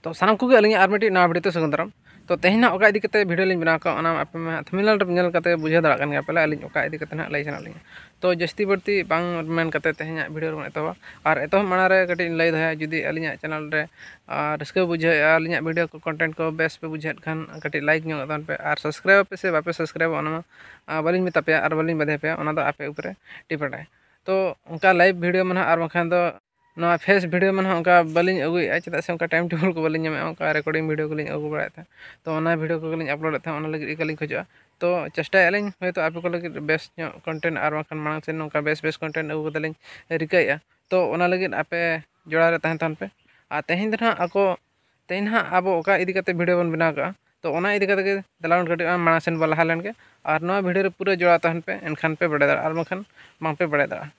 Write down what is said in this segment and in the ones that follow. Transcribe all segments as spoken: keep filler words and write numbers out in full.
ᱛᱚ ᱥᱟᱱᱟᱢ ᱠᱚᱜᱮ ᱟᱹᱞᱤᱧᱟᱜ ᱟᱨ ᱢᱤᱫᱴᱤᱡ ᱱᱟᱣᱟ video ᱛᱮ ᱥᱟᱹᱜᱩᱱ ᱫᱟᱨᱟᱢ᱾ ᱛᱚ ᱛᱮᱦᱮᱧ ᱦᱟᱸᱜ ᱚᱠᱟ ᱤᱫᱤ ᱠᱟᱛᱮ video ᱞᱤᱧ ᱵᱮᱱᱟᱣ ᱠᱟᱜᱼᱟ, ᱚᱱᱟ ᱟᱯᱮ ᱢᱟ thumbnail ᱨᱮ ᱧᱮᱞ ᱠᱟᱛᱮ ᱵᱩᱡᱷᱟᱹᱣ ᱫᱟᱲᱮᱭᱟᱜ ᱠᱟᱱ ᱜᱮᱭᱟ ᱯᱮ, ᱟᱹᱞᱤᱧ ᱚᱠᱟ ᱤᱫᱤ ᱠᱟᱛᱮ ᱦᱟᱸᱜ ᱞᱟᱹᱭ ᱥᱟᱱᱟᱭᱮᱫ ᱞᱤᱧᱟ᱾ ᱛᱚ ᱡᱟᱹᱥᱛᱤ ᱵᱟᱹᱲᱛᱤ ᱵᱟᱝ ᱢᱮᱱ ᱠᱟᱛᱮ ᱛᱮᱦᱮᱧᱟᱜ video ᱨᱮᱵᱚᱱ ᱮᱛᱚᱦᱚᱵᱟ᱾ ᱟᱨ ᱮᱛᱚᱦᱚᱵ ᱢᱟᱲᱟᱝ ᱨᱮ ᱠᱟᱹᱴᱤᱡ ᱤᱧ ᱞᱟᱹᱭ ᱫᱚᱦᱚᱭᱟ, ᱡᱩᱫᱤ ᱟᱹᱞᱤᱧᱟᱜ channel ᱨᱮ, ᱟᱨ ᱨᱟᱹᱥᱠᱟᱹ ᱵᱩᱡᱷᱟᱹᱣᱮᱫᱼᱟ, ᱟᱹᱞᱤᱧᱟᱜ video ᱠᱚ content ᱠᱚ ᱵᱮᱥ ᱯᱮ ᱵᱩᱡᱷᱟᱹᱣᱮᱫ ᱠᱷᱟᱱ ᱠᱟᱹᱴᱤᱡ like ᱧᱚᱜ ᱛᱟᱵᱚᱱ ᱯᱮ, ᱟᱨ subscribe ᱟᱯᱮ ᱥᱮ ᱵᱟᱯᱮ subscribe ᱚᱜᱼᱟ, ᱚᱱᱟ ᱢᱟ, ᱟᱨ ᱵᱟᱹᱞᱤᱧ ᱢᱮᱛᱟ ᱯᱮᱭᱟ ᱟᱨ ᱵᱟᱹᱞᱤᱧ ᱵᱟᱫᱷᱟ ᱯᱮᱭᱟ, ᱚᱱᱟ ᱫᱚ ᱟᱯᱮ ᱩᱯᱚᱨᱮ depend ᱟᱭ᱾ ᱛᱚ ᱚᱱᱠᱟ live video ᱢᱟ ᱱᱟᱦᱟᱜ ᱟᱨ ᱵᱟᱝᱠᱷᱟᱱ ᱫᱚ ᱱᱚᱣᱟ fresh video ᱢᱟ ᱱᱟᱦᱟᱜ ᱚᱱᱠᱟ ᱵᱟᱹᱞᱤᱧ ᱟᱹᱜᱩᱭᱮᱫᱼᱟ, ᱪᱮᱫᱟᱜ ᱥᱮ ᱚᱱᱠᱟ time table ᱠᱚ ᱵᱟᱹᱞᱤᱧ ᱧᱟᱢᱮᱫᱼᱟ, ᱚᱱᱠᱟ recording video ᱠᱚᱞᱤᱧ ᱟᱹᱜᱩ ᱵᱟᱲᱟᱭᱮᱫ ᱛᱟᱦᱮᱸᱫ᱾ ᱛᱚ ᱚᱱᱟ video ᱠᱚᱜᱮᱞᱤᱧ upload ᱮᱫ ᱛᱟᱦᱮᱸᱫ, ᱚᱱᱟ ᱞᱟᱹᱜᱤᱫ ᱜᱮᱞᱤᱧ ᱠᱷᱚᱡᱚᱜᱼᱟ᱾ ᱛᱚ ᱪᱮᱥᱴᱟᱭᱮᱫᱼᱟ ᱞᱤᱧ ᱦᱳᱭᱛᱳ ᱟᱯᱮ ᱠᱚ ᱞᱟᱹᱜᱤᱫ ᱵᱮᱥ ᱧᱚᱜ content ᱟᱨ ᱵᱟᱝᱠᱷᱟᱱ ᱢᱟᱲᱟᱝ ᱥᱮᱫ ᱱᱚᱝᱠᱟ ᱵᱮᱥ ᱵᱮᱥ content ᱟᱹᱜᱩ ᱠᱟᱛᱮ ᱞᱤᱧ ᱨᱤᱠᱟᱹᱭᱮᱫᱼᱟ᱾ ᱛᱚ ᱚᱱᱟ ᱞᱟᱹᱜᱤᱫ ᱟᱯᱮ ᱡᱚᱲᱟᱣ ᱨᱮ ᱛᱟᱦᱮᱱ ᱛᱟᱵᱚᱱ ᱯᱮ᱾ ᱟᱨ ᱛᱮᱦᱮᱧ ᱫᱚ ᱱᱟᱦᱟᱜ ᱟᱠᱚ, ᱛᱮᱦᱮᱧ ᱱᱟᱦᱟᱜ ᱟᱵᱚ ᱚᱠᱟ ᱤᱫᱤ ᱠᱟᱛᱮ video ᱵᱚᱱ ᱵᱮᱱᱟᱣ ᱠᱟᱜᱼᱟ, ᱛᱚ ᱚᱱᱟ ᱤᱫᱤ ᱠᱟᱛᱮ ᱜᱮ ᱫᱮᱞᱟ ᱵᱚᱱ ᱠᱟᱹᱴᱤᱡ ᱢᱟᱲᱟᱝ ᱥᱮᱱ ᱵᱚᱱ ᱞᱟᱦᱟ ᱞᱮᱱ ᱜᱮ᱾ ᱟᱨ ᱱᱚᱣᱟ video ᱨᱮ ᱯᱩᱨᱟᱹ ᱡᱚᱲᱟᱣ ᱛᱟᱦᱮᱱ ᱯᱮ, ᱮᱱᱠᱷᱟᱱ ᱯᱮ ᱵᱟᱲᱟᱭ ᱫᱟᱲᱮᱭᱟᱜᱼᱟ, ᱟᱨ ᱵᱟᱝᱠᱷᱟᱱ ᱵᱟᱝ ᱯᱮ ᱵᱟᱲᱟᱭ ᱫᱟᱲᱮᱭᱟᱜᱼᱟ᱾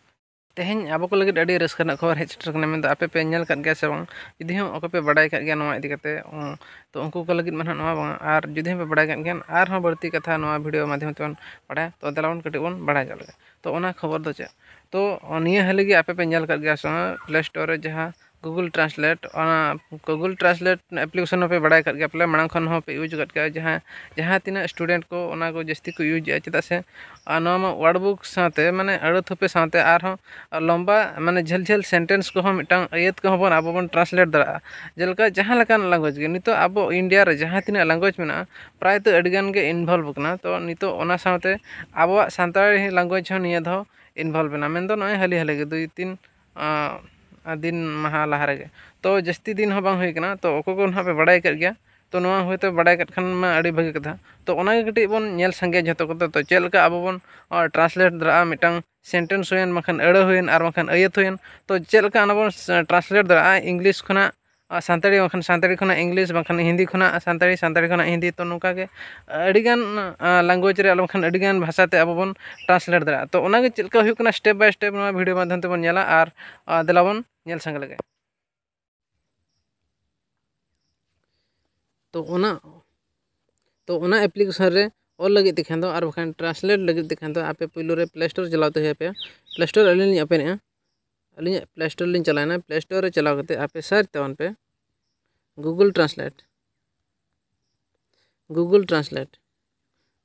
ᱛᱮᱦᱮᱧ ᱟᱵᱚ ᱠᱚ ᱞᱟᱹᱜᱤᱫ ᱟᱹᱰᱤ ᱨᱟᱹᱥᱠᱟᱹ ᱨᱮᱱᱟᱜ ᱠᱷᱚᱵᱚᱨ ᱦᱮᱡ ᱥᱮᱴᱮᱨ ᱠᱟᱱᱟ, ᱢᱮᱱᱫᱚ ᱟᱯᱮ ᱯᱮ ᱧᱮᱞ ᱠᱟᱫ ᱜᱮᱭᱟ ᱥᱮ ᱵᱟᱝ? ᱡᱩᱫᱤ ᱦᱚᱸ ᱚᱠᱚᱭ ᱯᱮ ᱵᱟᱲᱟᱭ ᱠᱟᱫ ᱜᱮᱭᱟ ᱱᱚᱣᱟ ᱤᱫᱤ ᱠᱟᱛᱮ, ᱩᱸ, ᱛᱚ ᱩᱱᱠᱩ ᱠᱚ ᱞᱟᱹᱜᱤᱫ ᱢᱟ ᱱᱟᱦᱟᱜ ᱱᱚᱣᱟ ᱵᱟᱝᱟ᱾ ᱟᱨ ᱡᱩᱫᱤ ᱦᱚᱸ ᱯᱮ ᱵᱟᱲᱟᱭ ᱠᱟᱫ ᱜᱮᱭᱟ, ᱟᱨᱦᱚᱸ ᱵᱟᱹᱲᱛᱤ ᱠᱟᱛᱷᱟ ᱱᱚᱣᱟ video ᱢᱟᱫᱽᱫᱷᱚᱢ ᱛᱮᱵᱚᱱ ᱵᱟᱲᱟᱭᱟ᱾ ᱛᱚ ᱫᱮᱞᱟ ᱵᱚᱱ ᱠᱟᱹᱴᱤᱡ ᱵᱚᱱ ᱵᱟᱲᱟᱭ ᱧᱚᱜ ᱞᱮᱜᱮ᱾ ᱛᱚ ᱚᱱᱟ ᱠᱷᱚᱵᱚᱨ ᱫᱚ ᱪᱮᱫ? ᱛᱚ ᱱᱤᱭᱟᱹ ᱦᱟᱹᱞᱤ ᱜᱮ ᱟᱯᱮ ᱯᱮ ᱧᱮᱞ ᱠᱟᱫ ᱜᱮᱭᱟ ᱥᱮ ᱵᱟᱝ, Play Store ᱨᱮ ᱡᱟᱦᱟᱸ Google Translate, ᱚᱱᱟ Google Translate application ᱦᱚᱸᱯᱮ ᱵᱟᱲᱟᱭ ᱠᱟᱫ ᱜᱮᱭᱟ ᱯᱟᱞᱮ, ᱢᱟᱲᱟᱝ ᱠᱷᱚᱱ ᱦᱚᱸᱯᱮ use ᱠᱟᱫ ᱜᱮᱭᱟ᱾ ᱡᱟᱦᱟᱸ, ᱡᱟᱦᱟᱸ ᱛᱤᱱᱟᱹᱜ student ᱠᱚ ᱚᱱᱟ ᱠᱚ ᱡᱟᱹᱥᱛᱤ ᱠᱚ use ᱮᱫᱼᱟ, ᱪᱮᱫᱟᱜ ᱥᱮ, ᱟᱨ ᱱᱚᱣᱟ ᱢᱟ word book ᱥᱟᱶᱛᱮ, ᱢᱟᱱᱮ ᱟᱹᱲᱟᱹ ᱛᱷᱚᱯᱮ ᱥᱟᱶᱛᱮ ᱟᱨᱦᱚᱸ ᱞᱚᱢᱵᱟ, ᱢᱟᱱᱮ ᱡᱷᱟᱹᱞ ᱡᱷᱟᱹᱞ sentence ᱠᱚᱦᱚᱸ ᱢᱤᱫᱴᱟᱝ ᱟᱹᱭᱟᱹᱛ ᱠᱚᱦᱚᱸ ᱵᱚᱱ ᱟᱵᱚ ᱵᱚᱱ translate ᱫᱟᱲᱮᱭᱟᱜᱼᱟ᱾ ᱡᱮᱞᱮᱠᱟ ᱡᱟᱦᱟᱸ ᱞᱮᱠᱟᱱ language ᱜᱮ, ᱱᱤᱛᱚᱜ ᱟᱵᱚ India ᱨᱮ ᱡᱟᱦᱟᱸ ᱛᱤᱱᱟᱹᱜ language ᱢᱮᱱᱟᱜᱼᱟ, ᱯᱨᱟᱭ ᱛᱚ ᱟᱹᱰᱤ ᱜᱟᱱ ᱜᱮ involve ᱠᱟᱱᱟ᱾ ᱛᱚ ᱱᱤᱛᱚᱜ ᱚᱱᱟ ᱥᱟᱶᱛᱮ ᱟᱵᱚᱣᱟᱜ ᱥᱟᱱᱛᱟᱲᱤ language ᱦᱚᱸ ᱱᱤᱭᱟᱹ ᱫᱷᱟᱣ involve ᱮᱱᱟ, ᱢᱮᱱᱫᱚ ᱱᱚᱜᱼᱚᱭ ᱦᱟᱹᱞᱤ ᱦᱟᱹᱞᱤ ᱜᱮ, ᱫᱩᱭ ᱛᱤᱱ, ᱟᱸ, ᱫᱤᱱ ᱢᱟᱦᱟ ᱞᱟᱦᱟ ᱨᱮᱜᱮ᱾ ᱛᱚ ᱡᱟᱹᱥᱛᱤ ᱫᱤᱱ ᱦᱚᱸ ᱵᱟᱝ ᱦᱩᱭ ᱠᱟᱱᱟ᱾ ᱛᱚ ᱚᱠᱚᱭ ᱠᱚ ᱱᱟᱦᱟᱜ ᱯᱮ ᱵᱟᱲᱟᱭ ᱠᱟᱫ ᱜᱮᱭᱟ, ᱛᱚ ᱱᱚᱣᱟ ᱦᱚᱭᱛᱳ ᱵᱟᱲᱟᱭ ᱠᱟᱫ ᱠᱷᱟᱱ ᱢᱟ ᱟᱹᱰᱤ ᱵᱷᱟᱹᱜᱤ ᱠᱟᱛᱷᱟ᱾ ᱛᱚ ᱚᱱᱟᱜᱮ ᱠᱟᱹᱴᱤᱡ ᱵᱚᱱ ᱧᱮᱞ ᱥᱟᱸᱜᱮᱭᱟ ᱡᱷᱚᱛᱚ ᱠᱚᱛᱮ᱾ ᱛᱚ ᱪᱮᱫ ᱞᱮᱠᱟ ᱟᱵᱚ ᱵᱚᱱ, ᱟᱸ, translate ᱫᱟᱲᱮᱭᱟᱜᱼᱟ, ᱢᱤᱫᱴᱟᱝ sentence ᱦᱩᱭᱮᱱ, ᱵᱟᱝᱠᱷᱟᱱ ᱟᱹᱲᱟᱹ ᱦᱩᱭᱮᱱ, ᱟᱨ ᱵᱟᱝᱠᱷᱟᱱ ᱟᱹᱭᱟᱹᱛ ᱦᱩᱭᱮᱱ, ᱛᱚ ᱪᱮᱫ ᱞᱮᱠᱟ ᱚᱱᱟ ᱵᱚᱱ ᱥ-, translate ᱫᱟᱲᱮᱭᱟᱜᱼᱟ English ᱠᱷᱚᱱᱟᱜ, ᱟᱸ, ᱥᱟᱱᱛᱟᱲᱤ, ᱵᱟᱝᱠᱷᱟᱱ ᱥᱟᱱᱛᱟᱲᱤ ᱠᱷᱚᱱᱟᱜ English, ᱵᱟᱝᱠᱷᱟᱱ ᱦᱤᱱᱫᱤ ᱠᱷᱚᱱᱟᱜ ᱥᱟᱱᱛᱟᱲᱤ, ᱥᱟᱱᱛᱟᱲᱤ ᱠᱷᱚᱱᱟᱜ ᱦᱤᱱᱫᱤ᱾ ᱛᱚ ᱱᱚᱝᱠᱟ ᱜᱮ ᱟᱹᱰᱤᱜᱟᱱ, ᱟᱸ, language ᱨᱮ ᱟᱨ ᱵᱟᱝᱠᱷᱟᱱ ᱟᱹᱰᱤᱜᱟᱱ ᱵᱷᱟᱥᱟᱛᱮ ᱟᱵᱚ ᱵᱚᱱ translate ᱫᱟᱲᱮᱭᱟᱜᱼᱟ᱾ ᱛᱚ ᱚᱱᱟᱜᱮ ᱪᱮᱫ ᱞᱮᱠᱟ ᱦᱩᱭᱩᱜ ᱠᱟᱱᱟ step by step ᱱᱚᱣᱟ video ᱢᱟᱫᱽᱫᱷᱚᱢ ᱛᱮᱵᱚᱱ ᱧᱮᱞᱟ᱾ ᱟᱨ, ᱟᱸ, ᱫᱮᱞᱟ ᱵᱚᱱ ᱧᱮᱞ ᱥᱟᱸᱜᱮ ᱞᱮᱜᱮ᱾ ᱛᱚ ᱚᱱᱟ, ᱛᱚ ᱚᱱᱟ application ᱨᱮ ᱚᱞ ᱞᱟᱹᱜᱤᱫ ᱛᱮᱠᱷᱟᱱ ᱫᱚ ᱟᱨ ᱵᱟᱠᱷᱟᱱ translate ᱞᱟᱹᱜᱤᱫ ᱛᱮᱠᱷᱟᱱ ᱫᱚ ᱟᱯᱮ ᱯᱳᱭᱞᱳ ᱨᱮ Play Store ᱪᱟᱞᱟᱣ ᱛᱮ ᱦᱩᱭ ᱟᱯᱮᱭᱟ᱾ Play Store ᱟᱹᱞᱤᱧ ᱞᱤᱧ open ᱮᱜᱼᱟ᱾ ᱟᱹᱞᱤᱧᱟᱜ Play Store ᱞᱤᱧ ᱪᱟᱞᱟᱣᱮᱱᱟ᱾ Play Store ᱨᱮ ᱪᱟᱞᱟᱣ ᱠᱟᱛᱮ ᱟᱯᱮ search ᱛᱟᱵᱚᱱ ᱯᱮ, Google Translate, Google Translate,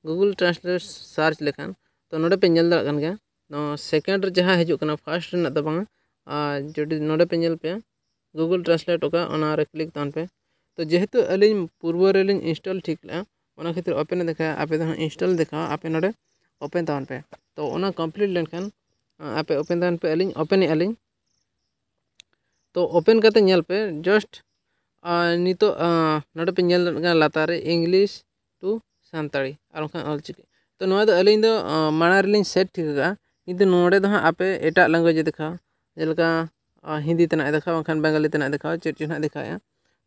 Google Translate search ᱞᱮᱠᱷᱟᱱ, ᱛᱚ ᱱᱚᱰᱮ ᱯᱮ ᱧᱮᱞ ᱫᱟᱲᱮᱭᱟᱜ ᱠᱟᱱ ᱜᱮᱭᱟ, ᱱᱚᱣᱟ second ᱨᱮ ᱡᱟᱦᱟᱸ ᱦᱤᱡᱩᱜ ᱠᱟᱱᱟ, first ᱨᱮᱱᱟᱜ ᱫᱚ ᱵᱟᱝᱟ᱾ ᱟᱨ ᱡᱩᱫᱤ ᱱᱚᱰᱮ ᱯᱮ ᱧᱮᱞ ᱯᱮ, Google Translate ᱚᱠᱟ, ᱚᱱᱟ ᱨᱮ click ᱛᱟᱵᱚᱱ ᱯᱮ᱾ ᱛᱚ ᱡᱮᱦᱮᱛᱩ ᱟᱹᱞᱤᱧ ᱯᱩᱨᱵᱚ ᱨᱮᱞᱤᱧ install ᱴᱷᱤᱠ ᱞᱮᱜᱼᱟ, ᱚᱱᱟ ᱠᱷᱟᱹᱛᱤᱨ open ᱮ ᱫᱮᱠᱷᱟᱭᱟ, ᱟᱯᱮ ᱫᱚ ᱦᱟᱸᱜ install ᱫᱮᱠᱷᱟᱣᱟ, ᱟᱯᱮ ᱱᱚᱰᱮ open ᱛᱟᱵᱚᱱ ᱯᱮ᱾ ᱛᱚ ᱚᱱᱟ complete ᱞᱮᱱᱠᱷᱟᱱ, ᱟᱯᱮ open ᱛᱟᱵᱚᱱ ᱯᱮ, ᱟᱹᱞᱤᱧ open ᱮᱜᱼᱟ ᱞᱤᱧ᱾ ᱛᱚ open ᱠᱟᱛᱮ ᱧᱮᱞ ᱯᱮ, just ᱱᱤᱛᱚᱜ ᱱᱚᱰᱮ ᱯᱮ ᱧᱮᱞ ᱫᱟᱲᱮᱭᱟᱜ ᱠᱟᱱᱟ ᱞᱟᱛᱟᱨ ᱨᱮ English to ᱥᱟᱱᱛᱟᱲᱤ ᱟᱨ ᱵᱟᱝᱠᱷᱟᱱ ᱚᱞᱪᱤᱠᱤ᱾ ᱛᱚ ᱱᱚᱣᱟ ᱫᱚ ᱟᱹᱞᱤᱧ ᱫᱚ ᱢᱟᱲᱟᱝ ᱨᱮᱞᱤᱧ set ᱴᱷᱤᱠ ᱟᱠᱟᱫᱼᱟ, ᱠᱤᱱᱛᱩ ᱱᱚᱰᱮ ᱫᱚ ᱦᱟᱸᱜ ᱟᱯᱮ ᱮᱴᱟᱜ language ᱮ ᱫᱮᱠᱷᱟᱣᱟ, ᱡᱮᱞᱮᱠᱟ ᱦᱤᱱᱫᱤ ᱛᱮᱱᱟᱜ ᱮ ᱫᱮᱠᱷᱟᱣᱟ, ᱵᱟᱝᱠᱷᱟᱱ ᱵᱮᱝᱜᱟᱞᱤ ᱛᱮᱱᱟᱜ ᱮ ᱫᱮᱠᱷᱟᱣᱟ, ᱪᱮᱫ ᱪᱚ ᱦᱟᱸᱜ ᱫᱮᱠᱷᱟᱣᱮᱫᱼᱟ᱾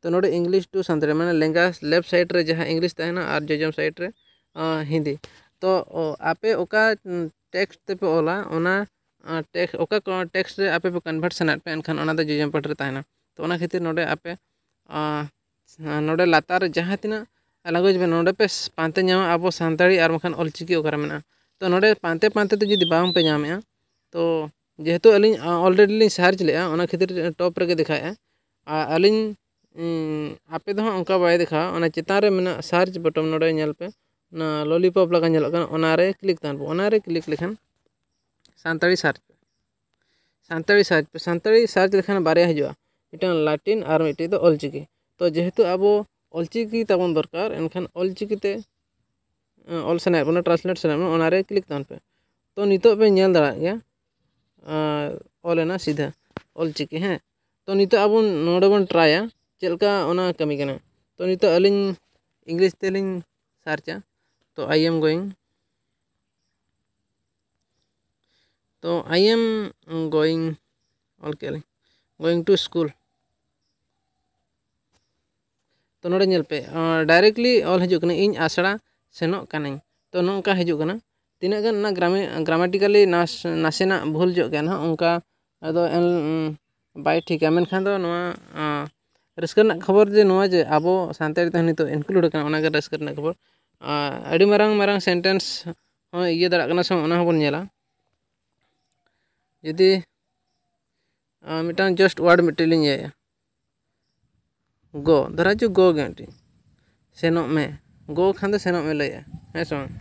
ᱛᱚ ᱱᱚᱰᱮ English to ᱥᱟᱱᱛᱟᱲᱤ, ᱢᱟᱱᱮ ᱞᱮᱸᱜᱟ left side ᱨᱮ ᱡᱟᱦᱟᱸ English ᱛᱟᱦᱮᱱᱟ ᱟᱨ ᱡᱚᱡᱚᱢ side ᱨᱮ ᱦᱤᱱᱫᱤ᱾ ᱛᱚ ᱟᱯᱮ ᱚᱠᱟ text ᱛᱮᱯᱮ ᱚᱞᱟ, ᱚᱱᱟ text, ᱚᱠᱟ text ᱨᱮ ᱟᱯᱮ ᱯᱮ convert ᱥᱟᱱᱟᱭᱮᱫ ᱯᱮ, ᱮᱱᱠᱷᱟᱱ ᱚᱱᱟ ᱫᱚ ᱡᱚᱡᱚᱢ ᱯᱟᱦᱴᱟ ᱨᱮ ᱛᱟᱦᱮᱱᱟ᱾ ᱛᱚ ᱚᱱᱟ ᱠᱷᱟᱹᱛᱤᱨ ᱱᱚᱰᱮ ᱟᱯᱮ ᱱᱚᱰᱮ ᱞᱟᱛᱟᱨ ᱨᱮ ᱡᱟᱦᱟᱸ ᱛᱤᱱᱟᱹᱜ language ᱢᱮᱱᱟᱜᱼᱟ, ᱱᱚᱰᱮ ᱯᱮ ᱯᱟᱱᱛᱮ ᱧᱟᱢᱟ ᱟᱵᱚ ᱥᱟᱱᱛᱟᱲᱤ ᱟᱨ ᱵᱟᱝᱠᱷᱟᱱ ᱚᱞᱪᱤᱠᱤ ᱚᱠᱟᱨᱮ ᱢᱮᱱᱟᱜᱼᱟ᱾ ᱛᱚ ᱱᱚᱰᱮ ᱯᱟᱱᱛᱮ ᱯᱟᱱᱛᱮ ᱛᱮ ᱡᱩᱫᱤ ᱵᱟᱝ ᱯᱮ ᱧᱟᱢᱮᱜᱼᱟ, ᱛᱚ ᱡᱮᱦᱮᱛᱩ ᱟᱹᱞᱤᱧ already ᱞᱤᱧ search ᱞᱮᱜᱼᱟ, ᱚᱱᱟ ᱠᱷᱟᱹᱛᱤᱨ top ᱨᱮᱜᱮ ᱫᱮᱠᱷᱟᱣᱮᱫᱼᱟ᱾ ᱟᱨ ᱟᱹᱞᱤᱧ ᱟᱯᱮ ᱫᱚ ᱦᱟᱸᱜ ᱚᱱᱠᱟ ᱵᱟᱭ ᱫᱮᱠᱷᱟᱣᱟ᱾ ᱚᱱᱟ ᱪᱮᱛᱟᱱ ᱨᱮ ᱢᱮᱱᱟᱜ search button, ᱱᱚᱰᱮ ᱧᱮᱞ ᱯᱮ, ᱚᱱᱟ lollipop ᱞᱮᱠᱟ ᱧᱮᱞᱚᱜ ᱠᱟᱱᱟ, ᱚᱱᱟᱨᱮ click ᱛᱟᱵᱚᱱ ᱯᱮ᱾ ᱚᱱᱟᱨᱮ click ᱞᱮᱠᱷᱟᱱ ᱥᱟᱱᱛᱟᱲᱤ search ᱯᱮ, ᱥᱟᱱᱛᱟᱲᱤ search ᱯᱮ᱾ ᱥᱟᱱᱛᱟᱲᱤ search ᱞᱮᱠᱷᱟᱱ ᱵᱟᱨᱭᱟ ᱦᱤᱡᱩᱜᱼᱟ, ᱢᱤᱫᱴᱟᱝ ᱞᱟᱴᱤᱱ ᱟᱨ ᱢᱤᱫᱴᱤᱡ ᱫᱚ ᱚᱞᱪᱤᱠᱤ᱾ ᱛᱚ ᱡᱮᱦᱮᱛᱩ ᱟᱵᱚ ᱚᱞᱪᱤᱠᱤ ᱛᱟᱵᱚᱱ ᱫᱚᱨᱠᱟᱨ, ᱮᱱᱠᱷᱟᱱ ᱚᱞᱪᱤᱠᱤ ᱛᱮ ᱚᱞ ᱥᱟᱱᱟᱭᱮᱫ ᱵᱚᱱᱟ, translate ᱥᱟᱱᱟᱭᱮᱫ ᱵᱚᱱᱟ, ᱚᱱᱟᱨᱮ click ᱛᱟᱵᱚᱱ ᱯᱮ᱾ ᱛᱚ ᱱᱤᱛᱚᱜ ᱯᱮ ᱧᱮᱞ ᱫᱟᱲᱮᱭᱟᱜ ᱜᱮᱭᱟ, ᱚᱞ ᱮᱱᱟ ᱥᱤᱫᱷᱟᱹ ᱚᱞᱪᱤᱠᱤ᱾ ᱦᱮᱸ, ᱛᱚ ᱱᱤᱛᱚᱜ ᱟᱵᱚ ᱱᱚᱰᱮ ᱵᱚᱱ ᱴᱨᱟᱭᱟ ᱪᱮᱫ ᱞᱮᱠᱟ ᱚᱱᱟ ᱠᱟᱹᱢᱤ ᱠᱟᱱᱟ᱾ ᱛᱚ ᱱᱤᱛᱚᱜ ᱟᱹᱞᱤᱧ English ᱛᱮᱞᱤᱧ ᱥᱟᱨᱪᱟ, ᱛᱚ I am going, ᱛᱚ I am going, ᱚᱞ ᱠᱮᱫᱼᱟ ᱞᱤᱧ, going to school᱾ ᱛᱚ ᱱᱚᱰᱮ ᱧᱮᱞ ᱯᱮ, directly ᱚᱞ ᱦᱤᱡᱩᱜ ᱠᱟᱱᱟ, "ᱤᱧ ᱟᱥᱲᱟ ᱥᱮᱱᱚᱜ ᱠᱟᱹᱱᱟᱹᱧ"᱾ ᱛᱚ ᱱᱚᱜᱼᱚ ᱱᱚᱝᱠᱟ ᱦᱤᱡᱩᱜ ᱠᱟᱱᱟ᱾ ᱛᱤᱱᱟᱹᱜ ᱜᱟᱱ ᱚᱱᱟ ᱜᱨᱟᱢᱮ-, grammatically ᱱᱟᱥ-, ᱱᱟᱥᱮᱱᱟᱜ ᱵᱷᱩᱞ ᱧᱚᱜ ᱜᱮᱭᱟ ᱱᱟᱦᱟᱜ, ᱚᱱᱠᱟ ᱟᱫᱚ ᱮᱱ-, ᱵᱟᱭ ᱴᱷᱤᱠᱟ᱾ ᱢᱮᱱᱠᱷᱟᱱ ᱫᱚ ᱱᱚᱣᱟ, ᱨᱟᱹᱥᱠᱟᱹ ᱨᱮᱱᱟᱜ ᱠᱷᱚᱵᱚᱨ ᱡᱮ ᱱᱚᱣᱟ ᱡᱮ ᱟᱵᱚ ᱥᱟᱱᱛᱟᱲᱤ ᱛᱮᱦᱚᱸ ᱱᱤᱛᱚᱜ include ᱟᱠᱟᱱᱟ, ᱚᱱᱟᱜᱮ ᱨᱟᱹᱥᱠᱟᱹ ᱨᱮᱱᱟᱜ ᱠᱷᱚᱵᱚᱨ᱾ ᱟᱹᱰᱤ ᱢᱟᱨᱟᱝ ᱢᱟᱨᱟᱝ sentence ᱦᱚᱸ ᱤᱭᱟᱹ ᱫᱟᱲᱮᱭᱟᱜ ᱠᱟᱱᱟ ᱥᱮ ᱵᱟᱝ, ᱚᱱᱟ ᱦᱚᱸᱵᱚᱱ ᱧᱮᱞᱟ᱾ ᱡᱩᱫᱤ ᱢᱤᱫᱴᱟᱝ just word ᱢᱤᱫᱴᱮᱱ ᱞᱤᱧ ᱤᱭᱟᱹᱭᱟ, ᱜᱚ, ᱫᱷᱚᱨᱟ ᱦᱚᱪᱚ ᱜᱚ ᱜᱮ ᱢᱤᱫᱴᱤᱡ, ᱥᱮᱱᱚᱜ ᱢᱮ᱾ ᱜᱚ ᱠᱷᱟᱱ ᱫᱚ ᱥᱮᱱᱚᱜ ᱢᱮ ᱞᱟᱹᱭᱮᱜᱼᱟ, ᱦᱮᱸ ᱥᱮ ᱵᱟᱝ?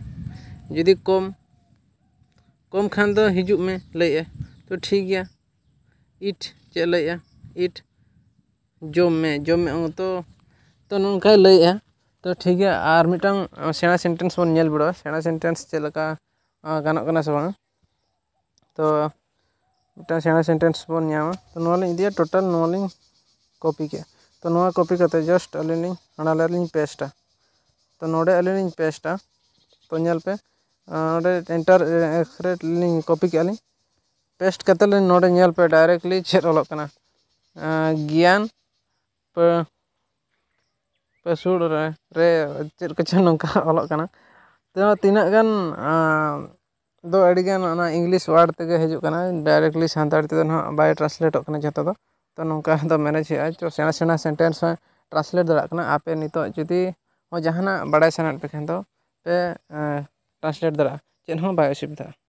ᱡᱩᱫᱤ ᱠᱚᱢ, ᱠᱚᱢ ᱠᱷᱟᱱ ᱫᱚ ᱦᱤᱡᱩᱜ ᱢᱮ ᱞᱟᱹᱭᱮᱜᱼᱟ᱾ ᱛᱚ ᱴᱷᱤᱠ ᱜᱮᱭᱟ, ᱤᱴ ᱪᱮᱫ ᱞᱟᱹᱭᱮᱜᱼᱟ? ᱤᱴ, ᱡᱚᱢ ᱢᱮ, ᱡᱚᱢ ᱢᱮ, ᱚ, ᱛᱚ, ᱛᱚ ᱱᱚᱝᱠᱟᱭ ᱞᱟᱹᱭᱮᱜᱼᱟ᱾ ᱛᱚ ᱴᱷᱤᱠ ᱜᱮᱭᱟ, ᱟᱨ ᱢᱤᱫᱴᱟᱝ ᱥᱮᱬᱟ ᱥᱮᱱᱴᱮᱱᱥ ᱵᱚᱱ ᱧᱮᱞ ᱵᱤᱰᱟᱹᱣᱟ, ᱥᱮᱬᱟ ᱥᱮᱱᱴᱮᱱᱥ ᱪᱮᱫ ᱞᱮᱠᱟ, ᱟ, ᱜᱟᱱᱚᱜ ᱠᱟᱱᱟ ᱥᱮ ᱵᱟᱝ᱾ ᱛᱚ ᱢᱤᱫᱴᱟᱝ ᱥᱮᱬᱟ ᱥᱮᱱᱴᱮᱱᱥ ᱵᱚᱱ ᱧᱟᱢᱟ᱾ ᱛᱚ ᱱᱚᱣᱟ ᱞᱤᱧ ᱤᱫᱤᱭᱟ, ᱴᱳᱴᱟᱞ ᱱᱚᱣᱟ ᱞᱤᱧ ᱠᱚᱯᱤ ᱠᱮᱫᱼᱟ᱾ ᱛᱚ ᱱᱚᱣᱟ ᱠᱚᱯᱤ ᱠᱟᱛᱮ ᱡᱟᱥᱴ ᱟᱹᱞᱤᱧ ᱞᱤᱧ ᱦᱟᱸᱰᱮ ᱞᱤᱧ ᱯᱮᱥᱴᱟ᱾ ᱛᱚ ᱱᱚᱰᱮ ᱟᱹᱞᱤᱧ ᱞᱤᱧ ᱯᱮᱥᱴᱟ᱾ ᱛᱚ ᱧᱮᱞ ᱯᱮ, ᱟᱸ, ᱱᱚᱰᱮ ᱮᱱᱴᱟᱨ ᱮᱠᱥᱨᱮ ᱞᱤᱧ ᱠᱚᱯᱤ ᱠᱮᱫᱼᱟ ᱞᱤᱧ᱾ ᱯᱮᱥᱴ ᱠᱟᱛᱮ ᱞᱤᱧ ᱱᱚᱰᱮ ᱧᱮᱞ ᱯᱮ ᱰᱟᱭᱨᱮᱠᱴᱞᱤ ᱪᱮᱫ ᱚᱞᱚᱜ ᱠᱟᱱᱟ, ᱟᱸ, ᱜᱮᱭᱟᱱ ᱯᱟᱹ-, ᱯᱟᱹᱥᱩᱲ ᱨᱮ, ᱨᱮ ᱪᱮᱫ ᱠᱚᱪᱚ ᱱᱚᱝᱠᱟ ᱚᱞᱚᱜ ᱠᱟᱱᱟ᱾ ᱛᱚ ᱛᱤᱱᱟᱹᱜ ᱜᱟᱱ, ᱟᱸ, ᱫᱚ ᱟᱹᱰᱤᱜᱟᱱ ᱚᱱᱟ ᱤᱝᱞᱤᱥ ᱣᱟᱨᱰ ᱛᱮᱜᱮ ᱦᱤᱡᱩᱜ ᱠᱟᱱᱟ, ᱰᱟᱭᱨᱮᱠᱴᱞᱤ ᱥᱟᱱᱛᱟᱲᱤ ᱛᱮᱫᱚ ᱱᱟᱦᱟᱜ ᱵᱟᱭ ᱴᱨᱟᱱᱥᱞᱮᱴᱚᱜ ᱠᱟᱱᱟ ᱡᱷᱚᱛᱚ ᱫᱚ᱾ ᱛᱚ ᱱᱚᱝᱠᱟ ᱫᱚ ᱢᱮᱱᱮᱡᱽ ᱦᱩᱭᱩᱜᱼᱟ᱾ ᱛᱚ ᱥᱮᱬᱟ ᱥᱮᱬᱟ ᱥᱮᱱᱴᱮᱱᱥ ᱦᱚᱸ ᱴᱨᱟᱱᱥᱞᱮᱴ ᱫᱟᱲᱮᱭᱟᱜ ᱠᱟᱱᱟ᱾ ᱟᱯᱮ ᱱᱤᱛᱚᱜ ᱡᱩᱫᱤ ᱦᱚᱸ ᱡᱟᱦᱟᱱᱟᱜ ᱵᱟᱲᱟᱭ ᱥᱟᱱᱟᱭᱮᱫ ᱯᱮ ᱠᱷᱟᱱ ᱫᱚ ᱯᱮ, ᱮᱸ, ᱴᱨᱟᱱᱥᱞᱮᱴ ᱫᱟᱲᱮᱭᱟᱜᱼᱟ, ᱪᱮᱫ ᱦᱚᱸ ᱵᱟᱭ ᱚᱥᱩᱵᱤᱫᱷᱟᱜᱼᱟ᱾